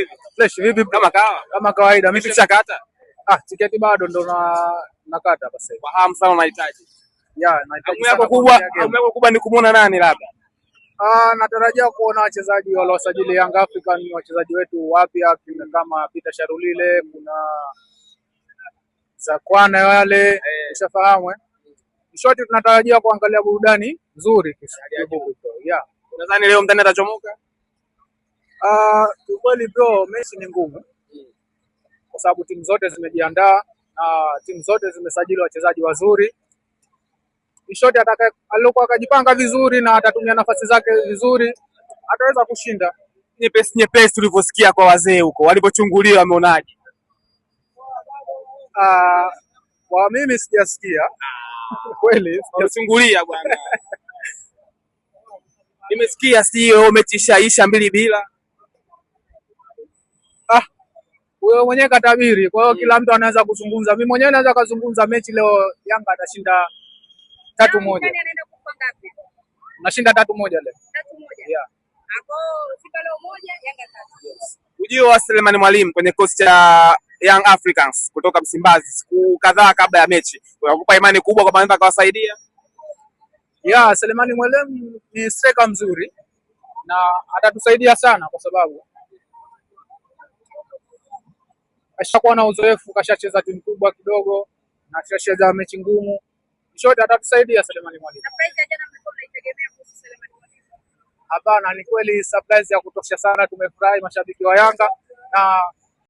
Vipi? Fresh vipi? Kama kawa. Kama kawaida. Mimi tushakata. Ah, tiketi bado ndo na nakata hapa sasa. Kwa hamu sana unahitaji. Yeah, nahitaji Hamu yako sana kubwa, kuangalia game. hamu yako kubwa ni kumuona nani labda? Ah, natarajia kuona wachezaji waliosajili Young African, wachezaji wetu wapya kina kama Peter Shalulile, kuna Zakwana wale, ushafahamu eh? In short tunatarajia kuangalia burudani nzuri kifupi. Yeah. Unadhani leo mtani atachomoka? Ah, kiukweli bro, mechi ni ngumu kwa sababu timu zote zimejiandaa na timu zote zimesajili wachezaji wazuri. In short atakaye aliokuwa akajipanga vizuri na atatumia nafasi zake vizuri ataweza kushinda. Nyepesi nyepesi tulivyosikia kwa wazee huko walivyochungulia, wameonaje? Ah, kwa mimi sijasikia kweli, Wamechungulia bwana. Nimesikia sio mechi ishaisha 2-0. Ah, wewe mwenyewe katabiri. Kwa hiyo kila mtu anaweza kuzungumza. Mimi mwenyewe naweza kuzungumza mechi leo Yanga atashinda 3-1. Nani anaenda kufa ngapi? Nashinda 3-1 leo. 3-1. Yeah. Hapo Simba leo 1, Yanga 3. Ujio wa Selemani Mwalimu kwenye kikosi cha Young Africans kutoka Msimbazi siku kadhaa kabla ya mechi unakupa imani kubwa kwamba anaweza akawasaidia? Yeah, Selemani Mwalimu ni striker mzuri na atatusaidia sana kwa sababu kashakuwa na uzoefu, kashacheza timu kubwa kidogo na kashacheza mechi ngumu. In short atatusaidia Selemani Mwalimu. Surprise ya jana mlikuwa mnaitegemea kuhusu Selemani Mwalimu? Hapana, ni kweli surprise ya kutosha sana. Tumefurahi mashabiki wa Yanga na